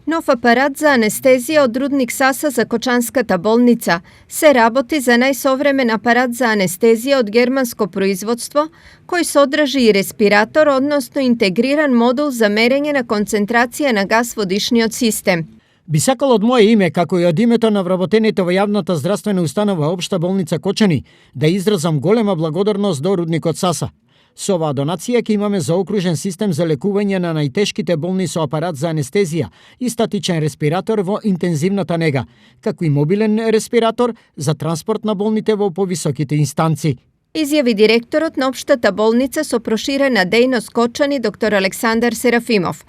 Нов апарат за анестезија од рудник Саса за Кочанската болница се работи за најсовремен апарат за анестезија од германско производство, кој содржи и респиратор, односно интегриран модул за мерење на концентрација на гас во дишниот систем. Би сакал од мое име, како и од името на вработените во јавната здравствена установа Општа болница Кочани, да изразам голема благодарност до рудникот Саса. Со оваа донација ќе имаме заокружен систем за лекување на најтешките болни со апарат за анестезија и статичен респиратор во интензивната нега, како и мобилен респиратор за транспорт на болните во повисоките инстанции. Изјави директорот на Општата болница со проширена дејност Кочани доктор Александар Серафимов.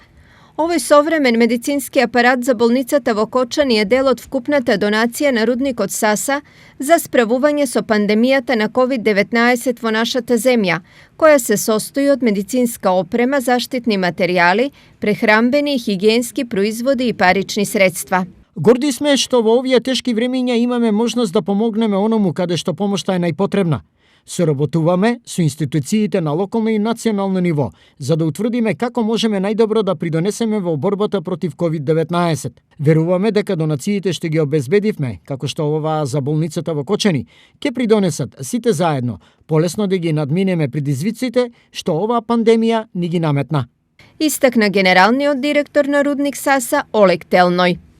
Овој современ медицински апарат за болницата во Кочани е дел од вкупната донација на рудникот Саса за справување со пандемијата на COVID-19 во нашата земја, која се состои од медицинска опрема, заштитни материјали, прехрамбени и хигиенски производи и парични средства. Горди сме што во овие тешки времиња имаме можност да помогнеме оному каде што помошта е најпотребна. Соработуваме со институциите на локално и национално ниво, за да утврдиме како можеме најдобро да придонесеме во борбата против COVID-19. Веруваме дека донациите што ги обезбедивме, како што оваа за болницата во Кочани, ќе придонесат сите заедно полесно да ги надминеме предизвиците што оваа пандемија ни ги наметна. Истакна генералниот директор на рудник Саса Олег Телној.